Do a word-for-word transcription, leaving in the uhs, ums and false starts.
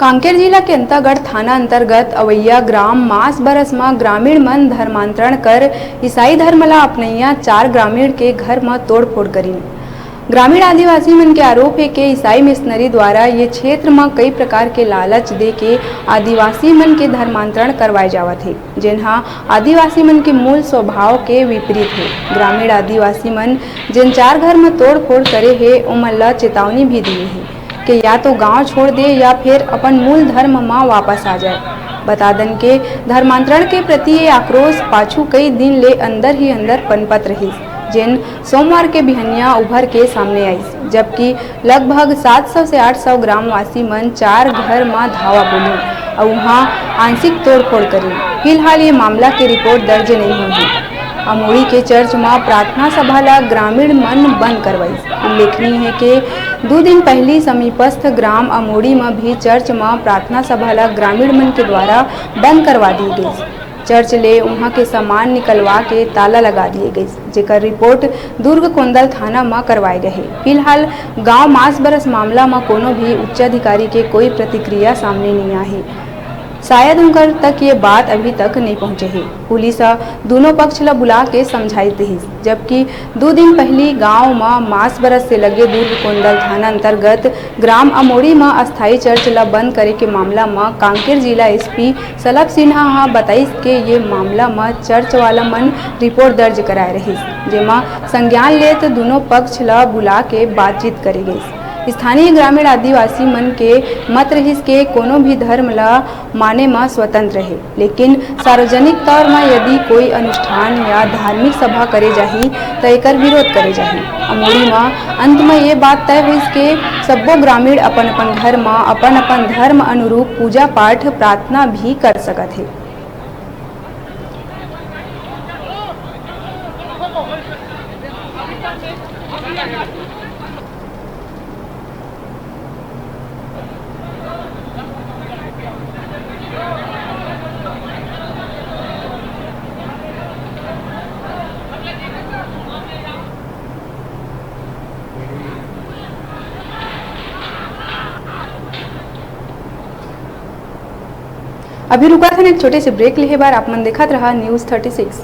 कांकेर जिला के अंतागढ़ थाना अंतर्गत अवैया ग्राम मास बरस म ग्रामीण मन धर्मांतरण कर ईसाई धर्म ला अपनैया चार ग्रामीण के घर म तोड़फोड़ करिन। ग्रामीण आदिवासी मन के आरोप हे के ईसाई मिशनरी द्वारा ये क्षेत्र म कई प्रकार के लालच दे के आदिवासी मन के धर्मांतरण करवाए जावत हे, जेन ह आदिवासी मन के मूल स्वभाव के विपरीत हे। ग्रामीण आदिवासी मन जेन चार घर म तोड़फोड़ करे हे, ओमन ल चेतावनी भी दिए हे के या तो गांव छोड़ दे या फिर अपन मूल धर्म म वापस आ जाए। बता दन के धर्मांतरण के प्रति ये आक्रोश पाछू कई दिन ले अंदर ही अंदर पनपत रहिस, जेन सोमवार के बिहनिया उभर के सामने आइस, जबकि लगभग सात सौ से आठ सौ ग्रामवासी मन चार घर म धावा बोलिन अउ उहां आंशिक तोड़फोड़ करिन। फिलहाल ये मामला के रिपोर्ट दर्ज नइ होए हे। अमोड़ी के चर्च म प्रार्थना सभा ला ग्रामीण मन बंद करवाइस। उल्लेखनीय हे के दू दिन पहिली समीपस्थ ग्राम अमोड़ी म भी चर्च म प्रार्थना सभा ला ग्रामीण मन के द्वारा बंद करवा दिए गइस। चर्च ले उहां के सामान निकलवा के ताला लगा दिए गइस, जेकर रिपोर्ट दुर्ग कोंदल थाना म करवाए गए हे। फिलहाल गांव मास बरस मामला म कोनो भी उच्चाधिकारी के कोई प्रतिक्रिया सामने नइ आए हे। शायद उनकर तक ये बात अभी तक नइ पहुंचे हे। पुलिस ह दूनों पक्ष ल बुला के समझाइश दिहिस, जबकि दू दिन पहिली गांव म मास बरस से लगे दुर्ग कोंदल थाना अंतर्गत ग्राम अमोड़ी म अस्थायी चर्च ल बंद करे के मामला म कांकेर जिला एसपी सलभ सिन्हा ह बताइस के ये मामला म चर्च वाला मन रिपोर्ट दर्ज कराए रहिस, जेमा संज्ञान लेत दूनों पक्ष ल बुला के बातचीत करे गइस। स्थानीय ग्रामीण आदिवासी मन के मत रहिस के कोनो भी धर्म ल माने म स्वतंत्र हे, लेकिन सार्वजनिक तौर म यदि कोई अनुष्ठान या धार्मिक सभा करे जाही, त एकर विरोध करे जाही। अमोड़ी म अंत म ये बात तय होइस के सब्बो ग्रामीण अपन-अपन घर म अपन-अपन धर्म अनुरूप पूजा पाठ, प्रार्थना भी कर सकत हे। अभी रुकत हन एक छोटे से ब्रेक लेहे बर। आप मन देखत रहा न्यूज़ थर्टी सिक्स।